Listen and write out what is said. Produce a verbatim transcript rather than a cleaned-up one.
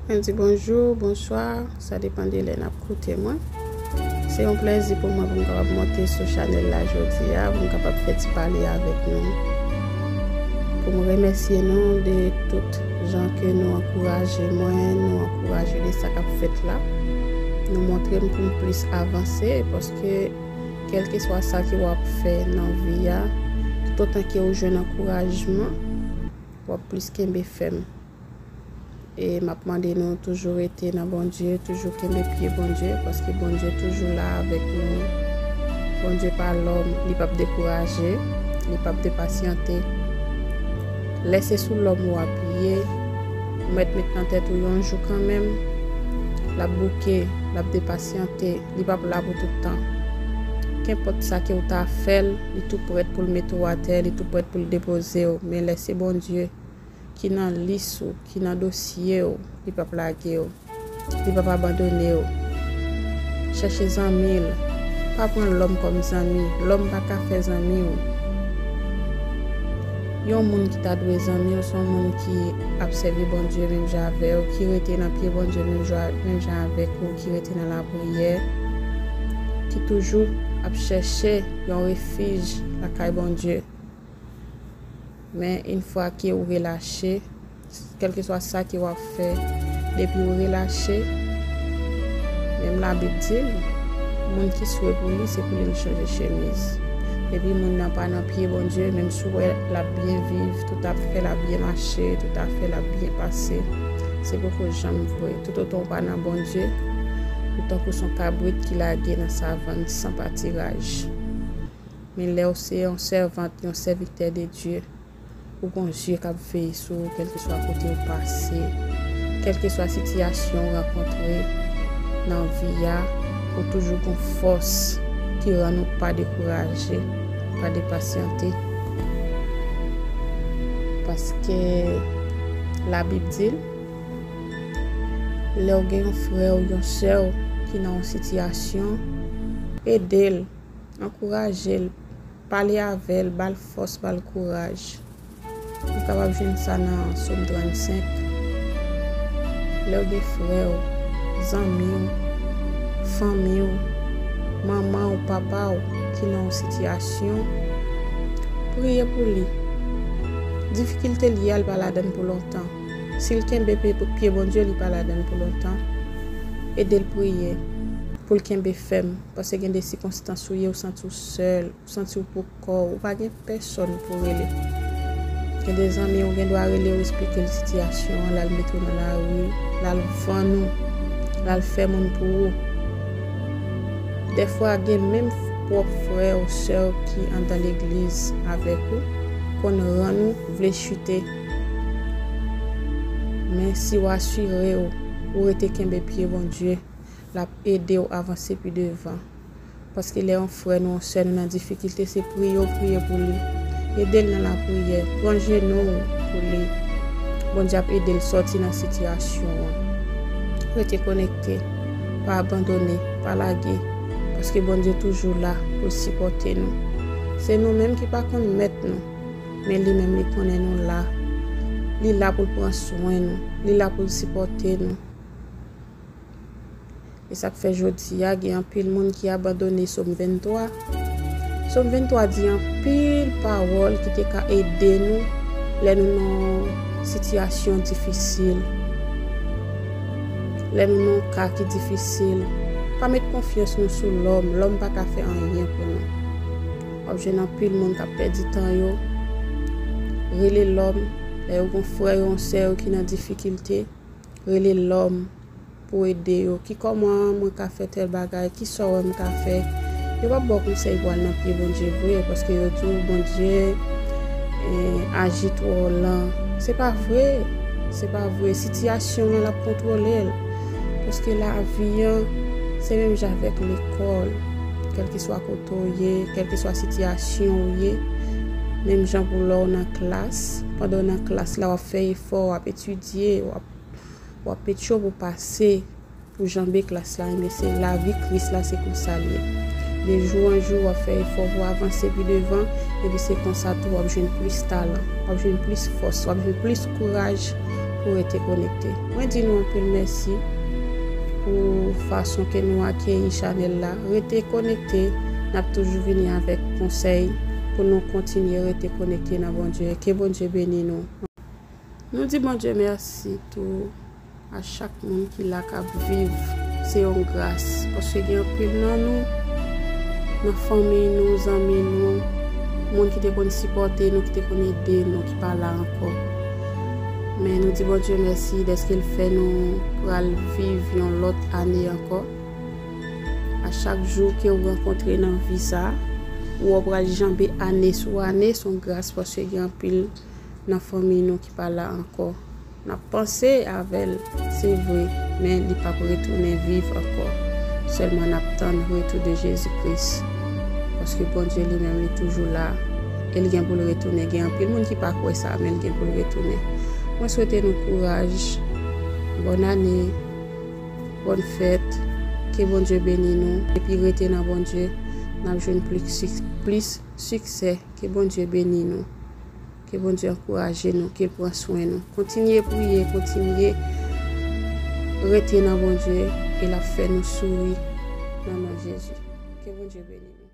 Mwen di bonjou, bonswa, sa depann de lè n ap koute mwen. Se yon plèzi pou mwen pou m kapab monte sou chanèl la jodi a, pou m kapab fè ti pale avèk nou. Pou m remèsye nou de tout jan ke nou ankouraje mwen, nou ankouraje de sa k ap fèt la. Nou montre m pou m plis avanse, paske kèlkeswa sa ke w ap fè nan vi a, toutotan ke w jwenn ankourajman, w ap plis kenbe fèm. E m ap mande nou toujou rete nan Bondye, toujou kenbe pye Bondye, paske Bondye toujou la avèk nou. Bondye pa lòm, li p ap dekouraje, li p ap depasyante. Lè se sou lòm ou apiye, ou mèt met nan tèt ou yon jou kanmenm, l ap bouke, l ap depasyante, li p ap la pou tout tan. Kenpòt sa ke w ta fè l, li tou prèt pou l mete w atè, li tou prèt pou l depoze w. Men lè se Bondye ki nan lis ou, ki nan dosye w, li p ap lage w. Li p ap abandone w. Chèche zanmi l. Pa pran lòm kòm zanmi. Lòm pa ka fè zanmi w. Yon moun ki ta dwe zanmi w, se yon moun ki ap sèvi Bondye menm jan avè w, ki rete nan pye Bondye menm jan, menm jan avèk ou, ki rete nan lapriyè, ki toujou ap chèche yon refij lakay Bondye. Men, yon fwa ke w relache, kèlkeswa sa ke w ap fè, depi w relache, menm Labib di l, moun ki swe pou li, se pou li l chanje chemiz. Depi moun nan pa nan pye Bondye, menm si w wè l ap byen viv, toutafè l ap byen mache, toutafè l ap byen pase, se poko janm vre. Toutotan w pa nan Bondye, ou tankou s on kabrit ki lage nan savann san patiraj. Men lè w se yon sèvant, yon sèvitè de Dye, ou gon zye k ap veye sou ou, kèlkeswa kote w pase, kèlkeswa sitiyasyon w rankontre nan vi a, ou toujou gon fòs ki rann ou pa dekouraje, pa depasyante. Paske Labib di l, lè w gen yon frè w, yon sè w ki nan yon sitiyasyon, ede l, ankouraje l, pale avè l, ba l fòs, ba l kouraj. Ou kapab jwenn sa nan Sòm trannsenk. Lè w gen frè w, zanmi w, fanmi w, manman w, papa w ki nan yon sitiyasyon, priye pou li. Difikilte l ye a, l pa ladann pou lontan. Si l kenbe pye, pye Bondye, li pa ladann pou lontan. Ede l priye pou l kenbe fèm, paske gen de sikonstans ou ye, ou santi w sèl, ou santi w pou kò w, ou pa gen pèsòn pou rele. Gen de zanmi ou gen dwa rele w, eksplike l sitiyasyon an, l al mete w nan lari, l al vann ou, l al fè moun pou ou. Dèfwa, gen menm pwòp frè ou sè w ki anndan legliz avèk ou, konn rann ou vle chite. Men si w asire w, ou rete kenbe pye Bondye, l ap ede w avanse pi devan. Paske lè yon frè nou, yon sè nou nan difikilte, se priye w priye pou li. Ede l nan lapriyè. Pran jenou w pou li. Bondye ap ede l sòti nan sitiyasyon an. Rete konekte. Pa abandone. Pa lage. Paske Bondye toujou la pou l sipòte nou. Se nou menm ki pa konn mèt nou, men li menm li konnen nou la. Li la pou l pran swen nou. Li la pou l sipòte nou. E sa k fè jodi a, gen anpil moun ki abandone Sòm venntwa. Sòm venntwa di anpil pawòl ki te ka ede nou lè nou nan yon sitiyasyon difisil, lè nou nan yon ka ki difisil. Pa met konfyans nou sou lòm, lòm pa ka fè anyen pou nou. W ap jwenn anpil moun k ap pèdi tan yo, rele lòm, lè yo gon frè yo, yon sè yo ki nan difikilte, rele lòm pou ede yo. Ki kòman mwen ka fè tèl bagay? Ki sa w wè m ka fè? Yo p ap ba w konsèy pou al nan pye Bondye vre, paske yo di w Bondye, eh, aji twò lan. Se pa vre. Se pa vre. Sitiyasyon an, l ap kontwole l. Paske lavi an, se menm jan avèk lekòl. Kèlkeswa kote w ye, kèlkeswa sitiyasyon w ye, menm jan pou lè w nan klas, pandan w nan klas la, w ap fè efò, w ap etidye, w ap W ap met cho pou pase, pou janbe klas la, enben se lavi Kris la, se konsa l ye. De jou an jou, w ap fè efò pou avanse pi devan, epi se konsa tou w ap jwenn plis talan, w ap jwenn plis fòs, w ap jwenn plis kouraj Rete konekte. Mwen di nou anpil mèsi pou fason ke nou akeyi chanèl la. Rete konekte, n ap toujou vini avèk konsèy pou nou kontinye rete konekte nan Bondye. Ke Bondye beni nou. Nou di Bondye mèsi tou a chak moun ki la k ap viv. Se yon gras, paske gen anpil nan nou, nan fanmi nou, zanmi nou, moun ki te konn sipòte nou, ki te konn ede nou, ki pa la ankò. Men nou di Bondye mèsi dèske l fè nou pral viv yon lòt ane ankò. A chak jou ke w rankontre nan vi sa, ou wè w pral janbe ane sou ane, se yon gras paske gen anpil nan fanmi nou ki pa la ankò. N ap panse avè l, se vre, men li p ap retounen viv ankò. Sèlman n ap tann retou de Jezi Kris. Paske Bondye li menm, li toujou la. E li gen pou l retounen. Gen anpil moun ki pa kwè sa, men li gen pou l retounen. Mwen swete nou kouraj. Bòn ane. Bòn fèt. Ke Bondye beni nou. Epi rete nan Bondye. N ap jwenn plis, sik- plis siksè. Ke Bondye beni nou. Ke Bondye ankouraje nou, ke l pran swen nou. Kontinye priye, kontinye rete nan Bondye, e l ap fè nou souri nan non Jezi. Ke Bondye beni nou.